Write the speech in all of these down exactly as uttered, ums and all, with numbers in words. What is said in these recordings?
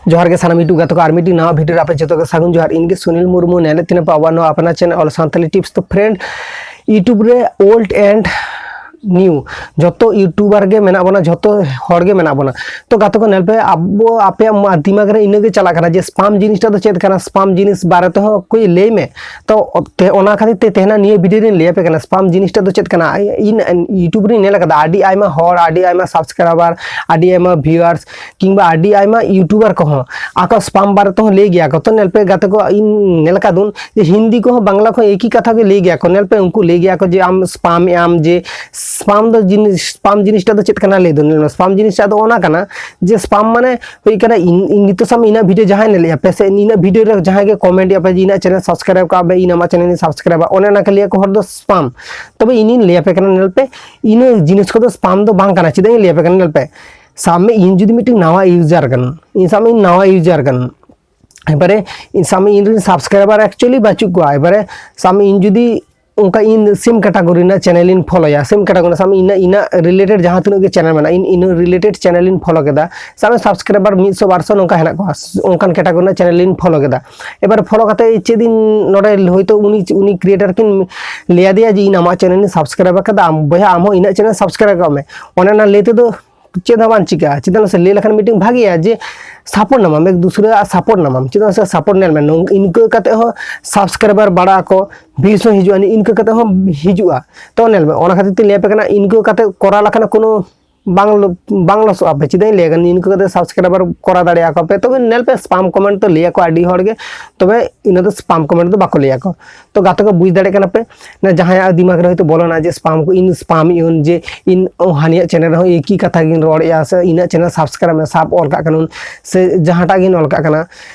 ᱡᱚᱦᱟᱨ ᱜᱮ ᱥᱟᱱᱟᱢ YouTube ᱜᱟᱛᱮ ᱠᱚ, ᱟᱨ ᱢᱤᱫᱴᱤᱡ ᱱᱟᱣᱟ ᱵᱷᱤᱰᱤᱭᱳ ᱨᱮ ᱟᱯᱮ ᱡᱚᱛᱚ ᱜᱮ ᱥᱟᱹᱜᱩᱱ ᱡᱚᱦᱟᱨ᱾ ᱤᱧ ᱜᱮ ᱥᱩᱱᱤᱞ ᱢᱩᱨᱢᱩ, ᱧᱮᱞᱮᱫ ᱛᱤᱧᱟᱹ ᱯᱮ ᱟᱵᱚᱣᱟᱜ ᱱᱚᱣᱟ ᱟᱯᱱᱟᱨ ᱪᱮᱱᱮᱞ ᱚᱞ ᱥᱟᱱᱛᱟᱲᱤ ᱴᱤᱯᱥ᱾ ᱛᱚ ᱯᱷᱨᱮᱱᱰ, YouTube ᱨᱮ ᱳᱞᱰ ᱮᱱᱰ ᱱᱤᱭᱩ ᱡᱚᱛᱚ ᱤᱭᱩᱴᱩᱵᱟᱨ ᱜᱮ ᱢᱮᱱᱟᱜ ᱵᱚᱱᱟ, ᱡᱚᱛᱚ ᱦᱚᱲ ᱜᱮ ᱢᱮᱱᱟᱜ ᱵᱚᱱᱟ᱾ ᱛᱚ ᱜᱟᱛᱮ ᱠᱚ, ᱧᱮᱞ ᱯᱮ, ᱟᱵᱚ, ᱟᱯᱮᱭᱟᱜ ᱢᱟ-, ᱫᱤᱢᱟᱜᱽ ᱨᱮ ᱤᱱᱟᱹ ᱜᱮ ᱪᱟᱞᱟᱜ ᱠᱟᱱᱟ ᱡᱮ ᱥᱯᱟᱢ ᱡᱤᱱᱤᱥᱴᱟ ᱫᱚ ᱪᱮᱫ ᱠᱟᱱᱟ, ᱥᱯᱟᱢ ᱡᱤᱱᱤᱥ ᱵᱟᱨᱮ ᱛᱮᱦᱚᱸ ᱠᱚ ᱞᱟᱹᱭ ᱢᱮ᱾ ᱛᱚ ᱛᱮ-, ᱚᱱᱟ ᱠᱷᱟᱹᱛᱤᱨ ᱛᱮ ᱛᱮᱦᱮᱧ ᱱᱤᱭᱟᱹ ᱵᱷᱤᱰᱤᱭᱳ ᱨᱤᱧ ᱞᱟᱹᱭ ᱟᱯᱮ ᱠᱟᱱᱟ ᱥᱯᱟᱢ ᱡᱤᱱᱤᱥᱴᱟ ᱫᱚ ᱪᱮᱫ ᱠᱟᱱᱟ᱾ ᱤᱧ, ᱤᱧ YouTube ᱨᱤᱧ ᱧᱮᱞ ᱟᱠᱟᱫᱟ, ᱟᱹᱰᱤ ᱟᱭᱢᱟ ᱦᱚᱲ, ᱟᱹᱰᱤ ᱟᱭᱢᱟ ᱥᱟᱵᱥᱠᱨᱟᱭᱵᱟᱨ, ᱟᱹᱰᱤ ᱟᱭᱢᱟ ᱵᱷᱤᱭᱩᱣᱟᱨᱥ ᱠᱤᱝᱵᱟ ᱟᱹᱰᱤ ᱟᱭᱢᱟ ᱤᱭᱩᱴᱩᱵᱟᱨ ᱠᱚᱦᱚᱸ ᱟᱠᱚ ᱥᱯᱟᱢ ᱵᱟᱨᱮ ᱛᱮᱦᱚᱸ ᱞᱟᱹᱭ ᱜᱮᱭᱟ ᱠᱚ᱾ ᱛᱚ ᱧᱮᱞ ᱯᱮ ᱜᱟᱛᱮ ᱠᱚ, ᱤᱧ ᱧᱮᱞ ᱟᱠᱟᱫᱩᱱ ᱡᱮ ᱦᱤᱱᱫᱤ ᱠᱚᱦᱚᱸ ᱵᱟᱝᱞᱟ ᱠᱚᱦᱚᱸ ᱮᱠᱤ ᱠᱟᱛᱷᱟ ᱜᱮ ᱞᱟᱹᱭ ᱜᱮᱭᱟ ᱠᱚ᱾ ᱧᱮᱞ ᱯᱮ, ᱩᱱᱠᱩ ᱞᱟᱹᱭ ᱜᱮᱭᱟ ᱠᱚ ᱡᱮ ᱟᱢ ᱥᱯᱟᱢ ᱮᱫ ᱟᱢ, ᱡᱮ ᱥᱯᱟᱢ ᱫᱚ ᱡᱤᱱᱤᱥ, ᱥᱯᱟᱢ ᱡᱤᱱᱤᱥᱴᱟ ᱫᱚ ᱪᱮᱫ ᱠᱟᱱᱟ ᱞᱟᱹᱭ ᱫᱚ᱾ ᱧᱮᱞ ᱢᱮ, ᱥᱯᱟᱢ ᱡᱤᱱᱤᱥᱴᱟ ᱫᱚ ᱚᱱᱟ ᱠᱟᱱᱟ ᱡᱮ ᱥᱯᱟᱢ ᱢᱟᱱᱮ ᱦᱩᱭᱩᱜ ᱠᱟᱱᱟ, ᱤᱧ, ᱤᱧ ᱱᱤᱛᱚᱜ ᱥᱟᱵ ᱢᱮ ᱤᱧᱟᱹᱜ ᱵᱷᱤᱰᱤᱭᱳ ᱡᱟᱦᱟᱸᱭ ᱧᱮᱞᱮᱫᱼᱟ ᱯᱮ ᱥᱮ ᱤᱧᱟᱹᱜ ᱵᱷᱤᱰᱤᱭᱳ ᱨᱮ ᱡᱟᱦᱟᱸᱭ ᱜᱮ ᱠᱚᱢᱮᱱᱴ ᱮᱫᱼᱟ ᱯᱮ ᱡᱮ ᱤᱧᱟᱹᱜ ᱪᱮᱱᱮᱞ ᱥᱟᱵᱥᱠᱨᱟᱭᱤᱵ ᱠᱟᱜ ᱯᱮ, ᱤᱧ ᱟᱢᱟᱜ ᱪᱮᱱᱮᱞ ᱤᱧ ᱥᱟᱵᱥᱠᱨᱟᱭᱤᱵᱟ, ᱚᱱᱮ ᱚᱱᱟ ᱠᱚ ᱞᱟᱹᱭ ᱟᱠᱚ ᱦᱚᱲ ᱫᱚ ᱥᱯᱟᱢ᱾ ᱛᱚᱵᱮ ᱤᱧᱤᱧ ᱞᱟᱹᱭ ᱟᱯᱮ ᱠᱟᱱᱟ, ᱧᱮᱞ ᱯᱮ, ᱤᱱᱟᱹ ᱡᱤᱱᱤᱥ ᱠᱚᱫᱚ ᱥᱯᱟᱢ ᱫᱚ ᱵᱟᱝ ᱠᱟᱱᱟ᱾ ᱪᱮᱫᱟᱜ ᱤᱧ ᱞᱟᱹᱭ ᱟᱯᱮ ᱠᱟᱱᱟ, ᱧᱮᱞ ᱯᱮ, ᱥᱟᱵ ᱢᱮ ᱤᱧ ᱡᱩᱫᱤ ᱢᱤᱫᱴᱤᱡ ᱱᱟᱣᱟ ᱤᱭᱩᱡᱟᱨ ᱠᱟᱱᱟ, ᱤᱧ ᱥᱟᱵ ᱢᱮ ᱤᱧ ᱱᱟᱣᱟ ᱤᱭᱩᱡᱟᱨ ᱠᱟᱱᱟ, ᱮᱵᱟᱨᱮ ᱤᱧ ᱥᱟᱵ ᱢᱮ ᱤᱧ ᱨᱮᱱ ᱥᱟᱵᱥᱠᱨᱟᱭᱵᱟᱨ ᱮᱠᱪᱩᱭᱮᱞᱤ ᱵᱟᱹᱪᱩᱜ ᱠᱚᱣᱟ, ᱮᱵᱟᱨᱮ ᱥᱟᱵ ᱢᱮ ᱤᱧ ᱡᱩᱫᱤ ᱚᱱᱠᱟ ᱤᱧ ᱥᱮᱢ ᱠᱮᱴᱟᱜᱚᱨᱤ ᱨᱮᱱᱟᱜ ᱪᱮᱱᱮᱞ ᱤᱧ ᱯᱷᱚᱞᱳᱭᱟ, ᱥᱮᱢ ᱠᱮᱴᱟᱜᱚᱨᱤ ᱥᱟᱵ ᱢᱮ ᱤᱧᱟᱹᱜ, ᱤᱧᱟᱹᱜ ᱨᱤᱞᱮᱴᱮᱰ ᱡᱟᱦᱟᱸ ᱛᱤᱱᱟᱹᱜ ᱜᱮ ᱪᱮᱱᱮᱞ ᱢᱮᱱᱟᱜᱼᱟ, ᱤᱧ ᱤᱱᱟᱹ ᱨᱤᱞᱮᱴᱮᱰ ᱪᱮᱱᱮᱞ ᱤᱧ ᱯᱷᱚᱞᱳ ᱠᱮᱫᱟ, ᱥᱟᱵ ᱢᱮ ᱥᱟᱵᱥᱠᱨᱟᱭᱵᱟᱨ ᱢᱤᱫ ᱥᱚ ᱵᱟᱨ ᱥᱚ ᱱᱚᱝᱠᱟ ᱦᱮᱱᱟᱜ ᱠᱚᱣᱟ, ᱚᱱᱠᱟᱱ ᱠᱮᱴᱟᱜᱚᱨᱤ ᱨᱮᱱᱟᱜ ᱪᱮᱱᱮᱞ ᱤᱧ ᱯᱷᱚᱞᱳ ᱠᱮᱫᱟ᱾ ᱮᱵᱟᱨ ᱯᱷᱚᱞᱳ ᱠᱟᱛᱮ ᱪᱮᱫ ᱤᱧ ᱱᱚᱰᱮ ᱦᱚᱭᱛᱳ ᱩᱱᱤ, ᱩᱱᱤ ᱠᱨᱤᱭᱮᱴᱟᱨ ᱠᱤᱱ ᱞᱟᱹᱭ ᱟᱫᱮᱭᱟ ᱡᱮ ᱤᱧ ᱟᱢᱟᱜ ᱪᱮᱱᱮᱞ ᱤᱧ ᱥᱟᱵᱥᱠᱨᱟᱭᱤᱵ ᱟᱠᱟᱫᱟ, ᱟᱢ ᱵᱚᱭᱦᱟ ᱟᱢ ᱦᱚᱸ ᱤᱧᱟᱹᱜ ᱪᱮᱱᱮᱞ ᱥᱟᱵᱥᱠᱨᱟᱭᱤᱵ ᱠᱟᱜ ᱢᱮ, ᱚᱱᱮ ᱚᱱᱟ ᱞᱟᱹᱭ ᱛᱮᱫᱚ ᱪᱮᱫ ᱦᱚᱸ ᱵᱟᱝ ᱪᱤᱠᱟᱹᱜᱼᱟ᱾ ᱪᱮᱫᱟᱜ ᱥᱮ ᱞᱟᱹᱭ ᱞᱮᱠᱷᱟᱱ ᱢᱤᱫᱴᱮᱱ ᱵᱷᱟᱜᱮᱭᱟ ᱡᱮ ᱥᱟᱯᱳᱨᱴ ᱱᱟᱢᱟᱢ, ᱮᱠ ᱫᱩᱥᱨᱟᱹ ᱟᱜ ᱥᱟᱯᱳᱨᱴ ᱱᱟᱢᱟᱢ᱾ ᱪᱮᱫᱟᱜ ᱥᱮ ᱥᱟᱯᱳᱨᱴ ᱧᱮᱞ ᱢᱮ, ᱱᱚᱝ-, ᱤᱱᱠᱟᱹ ᱠᱟᱛᱮ ᱦᱚᱸ ᱥᱟᱵᱥᱠᱨᱟᱭᱵᱟᱨ ᱵᱟᱲᱟᱜ ᱟᱠᱚ, ᱵᱷᱤᱭᱩᱥ ᱦᱚᱸ ᱦᱤᱡᱩᱜᱼᱟ, ᱤᱱᱠᱟᱹ ᱠᱟᱛᱮ ᱦᱚᱸ ᱦᱤᱡᱩᱜᱼᱟ᱾ ᱛᱚ ᱧᱮᱞ ᱢᱮ, ᱚᱱᱟ ᱠᱷᱟᱹᱛᱤᱨ ᱛᱮ ᱞᱟᱹᱭ ᱟᱯᱮ ᱠᱟᱱᱟ, ᱤᱱᱠᱟᱹ ᱠᱟᱛᱮ ᱠᱚᱨᱟᱣ ᱞᱮᱠᱷᱟᱱ ᱠᱳᱱᱳ ᱵᱟᱝ ᱞᱚ-, ᱵᱟᱝ ᱞᱚᱥᱚᱜᱼᱟ ᱯᱮ᱾ ᱪᱮᱫᱟᱜ ᱤᱧ ᱞᱟᱹᱭᱟ, ᱤᱱᱠᱟᱹ ᱠᱟᱛᱮ ᱥᱟᱵᱥᱠᱨᱟᱭᱵᱟᱨ ᱠᱚᱨᱟᱣ ᱫᱟᱲᱮᱭᱟᱜᱼᱟ ᱠᱚ ᱯᱮ᱾ ᱛᱚᱵᱮ ᱧᱮᱞ ᱯᱮ, ᱥᱯᱟᱢ ᱠᱚᱢᱮᱱᱴ ᱫᱚ ᱞᱟᱹᱭ ᱟᱠᱚ ᱟᱹᱰᱤ ᱦᱚᱲ ᱜᱮ, ᱛᱚᱵᱮ ᱤᱱᱟᱹ ᱫᱚ ᱥᱯᱟᱢ ᱠᱚᱢᱮᱱᱴ ᱫᱚ ᱵᱟᱠᱚ ᱞᱟᱹᱭ ᱟᱠᱚ᱾ ᱛᱚ ᱜᱟᱛᱮ ᱠᱚ, ᱵᱩᱡᱽ ᱫᱟᱲᱮᱭᱟᱜ ᱠᱟᱱᱟ ᱯᱮ ᱱᱟ, ᱡᱟᱦᱟᱸᱭᱟᱜ ᱫᱤᱢᱟᱜᱽ ᱨᱮ ᱦᱚᱭᱛᱳ ᱵᱚᱞᱚᱱᱟ ᱡᱮ ᱥᱯᱟᱢ ᱠᱚ, ᱤᱧ ᱥᱯᱟᱢ ᱤᱧ ᱡᱮ ᱤᱧ ᱦᱟᱹᱱᱤᱭᱟᱜ ᱪᱮᱱᱮᱞ ᱨᱮᱦᱚᱸ ᱮᱠᱤ ᱠᱟᱛᱷᱟ ᱜᱤᱧ ᱨᱚᱲᱮᱫᱼᱟ, ᱥᱮ ᱤᱧᱟᱹᱜ ᱪᱮᱱᱮᱞ ᱥᱟᱵᱥᱠᱨᱟᱭᱤᱵ ᱢᱮ, ᱥᱟᱵ ᱚᱞ ᱠᱟᱜ ᱠᱟᱹᱱᱟᱹᱧ, ᱥᱮ ᱡᱟᱦᱟᱸᱴᱟᱜ ᱜᱤᱧ ᱚᱞ ᱠᱟᱜ ᱠᱟᱱᱟ,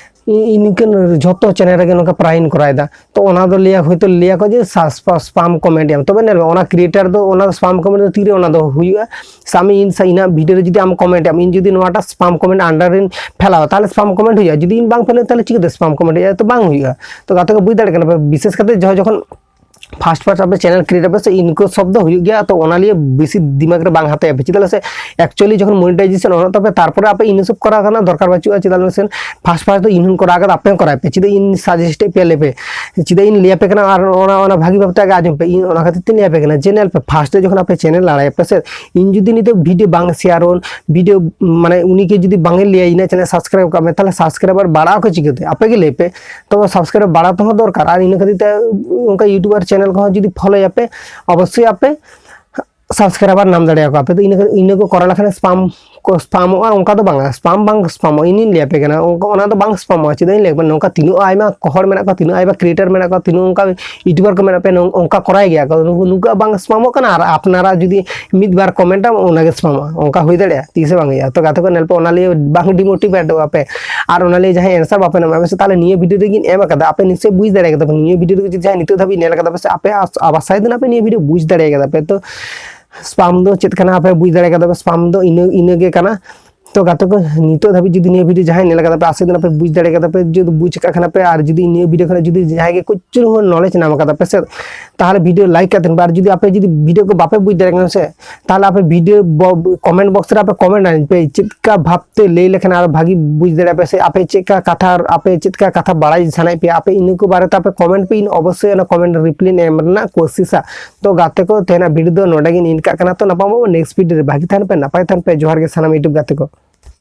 ᱤ-, ᱤᱱᱠᱟᱹᱱ ᱡᱷᱚᱛᱚ ᱪᱮᱱᱮᱞ ᱨᱮᱜᱮ ᱱᱚᱝᱠᱟ ᱯᱨᱟᱭᱤᱧ ᱠᱚᱨᱟᱣᱮᱫᱟ᱾ ᱛᱚ ᱚᱱᱟ ᱫᱚ ᱞᱟᱹᱭᱟ, ᱦᱚᱭᱛᱳ ᱞᱟᱹᱭᱟᱠᱚ ᱡᱮ ᱥᱟ-, ᱥᱯᱟ-, ᱥᱯᱟᱢ ᱠᱚᱢᱮᱱᱴ ᱮᱢ᱾ ᱛᱚᱵᱮ ᱧᱮᱞ ᱢᱮ, ᱚᱱᱟ ᱠᱨᱤᱭᱮᱴᱟᱨ ᱫᱚ ᱚᱱᱟ ᱥᱯᱟᱢ ᱠᱚᱢᱮᱱᱴ ᱫᱚ ᱛᱤᱨᱮ ᱚᱱᱟ ᱫᱚ ᱦᱩᱭᱩᱜᱼᱟ? ᱥᱟᱵ ᱢᱮ ᱤᱧ ᱥᱟ-, ᱤᱧᱟᱹᱜ ᱵᱷᱤᱰᱤᱭᱳ ᱨᱮ ᱡᱩᱫᱤ ᱟᱢ ᱠᱚᱢᱮᱱᱴ ᱮᱢ, ᱤᱧ ᱡᱩᱫᱤ ᱱᱚᱣᱟᱴᱟᱜ ᱥᱯᱟᱢ ᱠᱚᱢᱮᱱᱴ ᱟᱱᱰᱟᱨ ᱨᱤᱧ ᱯᱷᱮᱞᱟᱣᱟ, ᱛᱟᱦᱚᱞᱮ ᱥᱯᱟᱢ ᱠᱚᱢᱮᱱᱴ ᱦᱩᱭᱩᱜᱼᱟ᱾ ᱡᱩᱫᱤ ᱤᱧ ᱵᱟᱝ ᱯᱷᱮᱞᱟᱣ, ᱛᱟᱦᱚᱞᱮ ᱪᱤᱠᱟᱹᱛᱮ ᱥᱯᱟᱢ ᱠᱚᱢᱮᱱᱴ ᱦᱩᱭᱩᱜᱼᱟ? ᱛᱚ ᱵᱟᱝ ᱦᱩᱭᱩᱜᱼᱟ᱾ ᱛᱚ ᱜᱟᱛᱮ ᱠᱚ, ᱵᱩᱡᱽ ᱫᱟᱲᱮᱭᱟᱜ ᱠᱟᱱᱟ ᱯᱮ, ᱵᱤᱥᱮᱥ ᱠᱟᱛᱮ ᱡᱚ-, ᱡᱚᱠᱷᱚᱱ first first ᱟᱯᱮ channel create ᱟᱯᱮ ᱥᱮ, ᱤᱱᱠᱟᱹ ᱥᱚᱵ ᱫᱚ ᱦᱩᱭᱩᱜ ᱜᱮᱭᱟ᱾ ᱛᱚ ᱚᱱᱟ ᱞᱤᱭᱮ ᱵᱮᱥᱤ ᱫᱤᱢᱟᱜᱽ ᱨᱮ ᱵᱟᱝ ᱦᱟᱛᱟᱣ ᱟᱯᱮ, ᱪᱮᱫᱟᱜ ᱥᱮ actually ᱡᱚᱠᱷᱚᱱ monetization ᱚᱱᱟ ᱛᱟᱯᱮ, ᱛᱟᱨᱯᱚᱨᱮ ᱟᱯᱮ ᱤᱱᱟᱹ ᱥᱚᱵ ᱠᱚᱨᱟᱣ ᱨᱮᱱᱟᱜ ᱫᱚᱨᱠᱟᱨ ᱵᱟᱹᱪᱩᱜᱼᱟ᱾ ᱪᱮᱫᱟᱜ ᱥᱮ first first ᱫᱚ ᱤᱧ ᱦᱚᱸᱧ ᱠᱚᱨᱟᱣ ᱠᱟᱫᱟ, ᱟᱯᱮ ᱦᱚᱸ ᱠᱚᱨᱟᱣ ᱯᱮ᱾ ᱪᱮᱫᱟᱜ ᱤᱧ suggest ᱮᱫ ᱯᱮᱭᱟ ᱞᱟᱹᱭ ᱯᱮ, ᱪᱮᱫᱟᱜ ᱤᱧ ᱞᱟᱹᱭ ᱟᱯᱮ ᱠᱟᱱᱟ? ᱟᱨ ᱚᱱᱟ, ᱚᱱᱟ ᱵᱷᱟᱹᱜᱤ ᱵᱷᱟᱵ ᱛᱮ ᱟᱜᱮ ᱟᱸᱡᱚᱢ ᱯᱮ, ᱤᱧ ᱚᱱᱟ ᱠᱷᱟᱹᱛᱤᱨ ᱛᱮᱧ ᱞᱟᱹᱭ ᱟᱯᱮ ᱠᱟᱱᱟ᱾ ᱡᱮ ᱧᱮᱞ ᱯᱮ, first ᱨᱮ ᱡᱚᱠᱷᱚᱱ ᱟᱯᱮ channel ᱞᱟᱲᱟᱭ ᱟᱯᱮ ᱥᱮ, ᱤᱧ ᱡᱩᱫᱤ ᱱᱤᱛᱚᱜ video ᱵᱟᱝ share ᱚᱱ, video ᱢᱟᱱᱮ ᱩᱱᱤ ᱜᱮ ᱡᱩᱫᱤ ᱵᱟᱝ ᱮ ᱞᱟᱹᱭᱟ ᱤᱧᱟᱹᱜ channel subscribe ᱠᱟᱜ ᱢᱮ, ᱛᱟᱦᱚᱞᱮ subscriber ᱵᱟᱲᱟᱣ ᱠᱚ ᱪᱤᱠᱟᱹᱛᱮ? ᱟᱯᱮ ᱜᱮ ᱞᱟᱹᱭ ᱯᱮ᱾ ᱛᱚ subscribe ᱵᱟᱲᱟ ᱛᱮᱦᱚᱸ ᱫᱚᱨᱠᱟᱨ, ᱟᱨ ᱤᱱᱟᱹ ᱠᱷᱟᱹᱛᱤᱨ ᱛᱮ ᱚᱱᱠᱟ YouTuber channel ᱠᱚᱦᱚᱸ ᱡᱩᱫᱤ follow ᱟᱯᱮ, ᱚᱵᱚᱥᱥᱳᱭ ᱟᱯᱮ subscriber ᱧᱟᱢ ᱫᱟᱲᱮᱭᱟᱠᱚᱣᱟ᱾ ᱟᱯᱮ ᱫᱚ ᱤᱱᱟᱹ, ᱤᱱᱟᱹ ᱠᱚ ᱠᱚᱨᱟᱣ ᱞᱮᱠᱷᱟᱱ spam ᱠᱚ spamᱚᱜᱼᱟ, ᱚᱱᱠᱟ ᱫᱚ ᱵᱟᱝᱟ, spam ᱵᱟᱝ spamᱚᱜᱼᱟ᱾ ᱤᱧᱤᱧ ᱞᱟᱹᱭ ᱟᱯᱮ ᱠᱟᱱᱟ, ᱚᱱᱠᱟ, ᱚᱱᱟ ᱫᱚ ᱵᱟᱝ spamᱚᱜᱼᱟ᱾ ᱪᱮᱫᱟᱜ ᱤᱧ ᱞᱟᱹᱭ ᱟᱯᱮ ᱠᱟᱱᱟ? ᱱᱚᱝᱠᱟ ᱛᱤᱱᱟᱹᱜ ᱟᱭᱢᱟ ᱦᱚᱲ ᱢᱮᱱᱟᱜ ᱠᱚᱣᱟ, ᱛᱤᱱᱟᱹᱜ ᱟᱭᱢᱟ creator ᱢᱮᱱᱟᱜ ᱠᱚᱣᱟ, ᱛᱤᱱᱟᱹᱜ ᱚᱱᱠᱟ YouTuber ᱠᱚ ᱢᱮᱱᱟᱜ ᱯᱮᱭᱟ, ᱱᱚᱝ-, ᱚᱱᱠᱟ ᱠᱚᱨᱟᱭ ᱜᱮᱭᱟ ᱠᱚ, ᱱᱩᱠᱩ, ᱱᱩᱠᱩᱣᱟᱜ ᱵᱟᱝ spamᱚᱜ ᱠᱟᱱᱟ, ᱟᱨ ᱟᱯᱱᱟᱨᱟᱜ ᱡᱩᱫᱤ ᱢᱤᱫ ᱵᱟᱨ comment ᱟᱢ, ᱚᱱᱟ ᱜᱮ spamᱚᱜᱼᱟ, ᱚᱱᱠᱟ ᱦᱩᱭ ᱫᱟᱲᱮᱭᱟᱜᱼᱟ? ᱛᱤᱥ ᱦᱚᱸ ᱵᱟᱝ ᱦᱩᱭᱩᱜᱼᱟ᱾ ᱛᱚ ᱜᱟᱛᱮ ᱠᱚ, ᱧᱮᱞ ᱯᱮ, ᱚᱱᱟ ᱞᱤᱭᱮ ᱵᱟᱝ demotivateᱚᱜᱼᱟ ᱯᱮ, ᱟᱨ ᱚᱱᱟ ᱞᱤᱭᱮ ᱡᱟᱦᱟᱸᱭ answer ᱵᱟᱯᱮ ᱧᱟᱢᱟ, ᱟᱯᱮ ᱥᱮ ᱛᱟᱦᱚᱞᱮ ᱱᱤᱭᱟᱹ video ᱨᱮᱜᱮᱧ ᱮᱢ ᱟᱠᱟᱫᱟ, ᱟᱯᱮ ᱱᱤᱥᱪᱚᱭ ᱵᱩᱡᱽ ᱫᱟᱲᱮ ᱠᱟᱫᱟ ᱯᱮ, ᱱᱤᱭᱟᱹ video ᱨᱮᱜᱮ ᱡᱟᱦᱟᱸᱭ ᱱᱤᱛᱚᱜ ᱫᱷᱟᱹᱵᱤᱡ ᱧᱮᱞ ᱠᱟᱫᱟ ᱯᱮ ᱥᱮ, ᱟᱯᱮ ᱟᱥ-, ᱟᱵᱟᱥᱟᱭ ᱫᱤᱱ ᱟᱯᱮ ᱱᱤᱭᱟᱹ video ᱵᱩᱡᱽ ᱫᱟᱲᱮ ᱠᱟᱫᱟ ᱯᱮ᱾ ᱛᱚ spam ᱫᱚ ᱪᱮᱫ ᱠᱟᱱᱟ ᱟᱯᱮ ᱵᱩᱡᱽ ᱫᱟᱲᱮ ᱠᱟᱫᱟ ᱯᱮ, spam ᱫᱚ ᱤᱱᱟᱹ, ᱤᱱᱟᱹ ᱜᱮ ᱠᱟᱱᱟ᱾ ᱛᱚ ᱜᱟᱛᱮ ᱠᱚ, ᱱᱤᱛᱚᱜ ᱫᱷᱟᱹᱵᱤᱡ ᱡᱩᱫᱤ ᱱᱤᱭᱟᱹ video ᱡᱟᱦᱟᱸᱭ ᱧᱮᱞ ᱠᱟᱫᱟ ᱯᱮ, ᱟᱥᱟᱭ ᱫᱤᱱ ᱟᱯᱮ ᱵᱩᱡᱽ ᱫᱟᱲᱮ ᱠᱟᱫᱟ ᱯᱮ, ᱡᱩᱫᱤ ᱵᱩᱡᱽ ᱠᱟᱜ ᱠᱷᱟᱱ ᱯᱮ, ᱟᱨ ᱡᱩᱫᱤ ᱱᱤᱭᱟᱹ video ᱠᱷᱚᱱᱟᱜ ᱡᱩᱫᱤ ᱡᱟᱦᱟᱸᱭ ᱜᱮ ᱠᱩᱪᱩ ᱦᱚᱸ knowledge ᱧᱟᱢ ᱠᱟᱫᱟ ᱯᱮ ᱥᱮ, ᱛᱟᱦᱚᱞᱮ video like ᱠᱟᱛᱮ ᱯᱮ, ᱟᱨ ᱡᱩᱫᱤ ᱟᱯᱮ ᱡᱩᱫᱤ video ᱠᱚ ᱵᱟᱯᱮ ᱵᱩᱡᱽ ᱫᱟᱲᱮᱭᱟᱜ ᱠᱟᱱᱟ ᱥᱮ, ᱛᱟᱦᱚᱞᱮ ᱟᱯᱮ video bo-, comment box ᱨᱮ ᱟᱯᱮ comment ᱟᱹᱧ ᱯᱮ, ᱪᱮᱫ ᱞᱮᱠᱟ ᱵᱷᱟᱵᱽ ᱛᱮ ᱞᱟᱹᱭ ᱞᱮᱠᱷᱟᱱ ᱟᱨ ᱵᱷᱟᱹᱜᱤ ᱵᱩᱡᱽ ᱫᱟᱲᱮᱭᱟᱜᱼᱟ ᱯᱮ ᱥᱮ, ᱟᱯᱮ ᱪᱮᱫ ᱞᱮᱠᱟ ᱠᱟᱛᱷᱟ, ᱟᱯᱮ ᱪᱮᱫ ᱞᱮᱠᱟ ᱠᱟᱛᱷᱟ ᱵᱟᱲᱟᱭ ᱥᱟᱱᱟᱭᱮᱫ ᱯᱮᱭᱟ, ᱟᱯᱮ ᱤᱱᱟᱹ ᱠᱚ ᱵᱟᱨᱮᱛᱮ ᱟᱯᱮ comment ᱯᱮ, ᱤᱧ ᱚᱵᱚᱥᱥᱳᱭ ᱚᱱᱟ comment reply ᱮᱢ ᱨᱮᱱᱟᱜ ᱠᱳᱥᱤᱥᱟ᱾ ᱛᱚ ᱜᱟᱛᱮ ᱠᱚ, ᱛᱮᱦᱮᱧᱟᱜ video ᱫᱚ ᱱᱚᱰᱮ ᱜᱤᱧ end ᱠᱟᱜ ᱠᱟᱱᱟ᱾ ᱛᱚ ᱧᱟᱯᱟᱢ ᱟᱵᱚ next video ᱨᱮ᱾ ᱵᱷᱟᱹᱜᱤ ᱛᱟᱦᱮᱱ ᱯᱮ, ᱱᱟᱯᱟᱭ ᱛᱟᱦᱮᱱ ᱯᱮ᱾ ᱡᱚᱦᱟᱨ ᱜᱮ ᱥᱟᱱᱟᱢ YouTube ᱜᱟᱛᱮ ᱠᱚ᱾